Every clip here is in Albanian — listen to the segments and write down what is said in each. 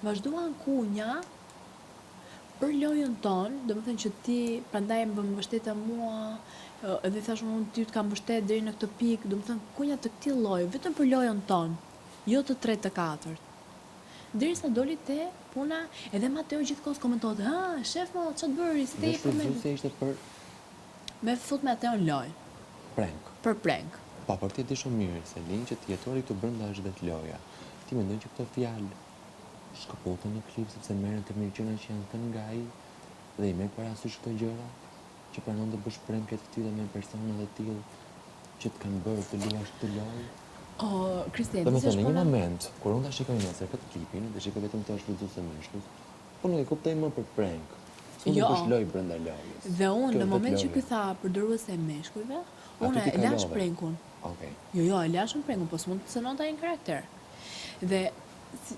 Vazhduan kunja për lojën tonë, domethënë që ti prandaj më mbështete mua, edhe thash unë ty të kam mbështet deri në këtë pikë, domethënë kunja të këtij lloji, vetëm për lojën tonë, jo të tretë të katërt. Derisa doli te puna, edhe Mateo gjithkohës komentonte, ha, shef mo, ça të bëri, si te Dhe jep përmend. shfrytëzuesja ishte për Me fut Mateon në lojë. Prank. Për prank. Po, por ti e di shumë mirë, Selin, që të jetuarit këtu brenda është vetë loja. Ti mendon që këto fjalë shkëputen në klip sepse merren të mirëqena që janë thënë nga ai dhe i merr parasysh këto gjëra që pranon të bësh prank-e të tilla me persona të tillë që të kanë bërë të luash këtë lojë? O, Kristi, e di se është puna? Domethënë, në një moment, kur unë ta shikoj nesër këtë klipin dhe shikoj vetëm këtë shfrytëzuese meshkujsh, unë nuk e kuptoj më për prank. S'mund të Jo. bësh lojë brenda lojës. Dhe unë, Kjo në është vetë moment që ky loja. tha përdoruese e meshkujve, Aty unë ti e lashë kalove. prankun. Okej. Jo, jo, e lashë unë prankun, po s'mund të cënonte ai në karakter. Dhe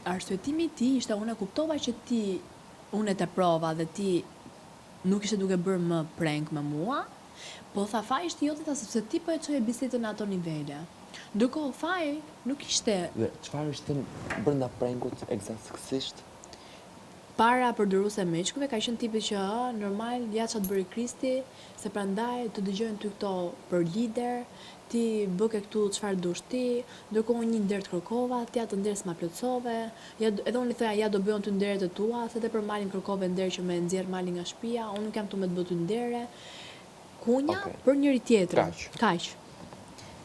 arsyetimi i tij ishte unë e kuptova që ti unë e teprova dhe ti nuk ishe duke bërë më prank me mua, po tha faji ishte joti tha sepse ti po e çoje bisedën në ato nivele. Ndërkohë faji nuk ishte Dhe çfarë është thënë brenda prankut ekzaktësisht? Para përdoruese meshkujve ka qenë tipi që ë normal ja ça të bëri Kristi se prandaj të dëgjojnë ty këto për lider ti bëke këtu çfarë dush ti ndërkohë unë një nder të kërkova ti atë nder s'ma plotësove ja edhe unë i thoja ja do bëj unë ty nderet e tua se edhe për Malin kërkove nder që me nxjerr Malin nga shtëpia unë nuk jam këtu me të bë ty ndere kunja Okej. për njëri tjetrin Kaq. kaq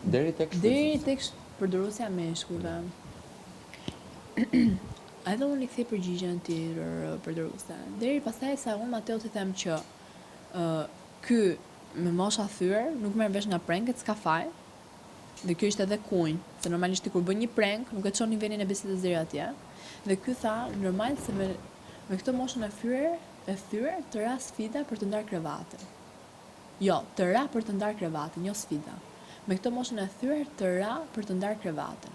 Deri tek deri shfrytëzuesja. tek përdoruesja e meshkujve. Edhe unë i kthej përgjigjen tjetër përdoruese. Deri pastaj sa unë Mateos i them që ë ky me mosha thyer, nuk merr vesh nga pranket, s'ka faj. Dhe kjo ishte edhe kunj, se normalisht ti kur bën një prank, nuk e çon nivelin e bisedës deri atje. Dhe ky tha, normal se me me këtë moshën e thyer, e thyer të ra sfida për të ndarë krevatin. Jo, të ra për të ndarë krevatin, jo sfida. Me këtë moshën e thyer të ra për të ndarë krevatin.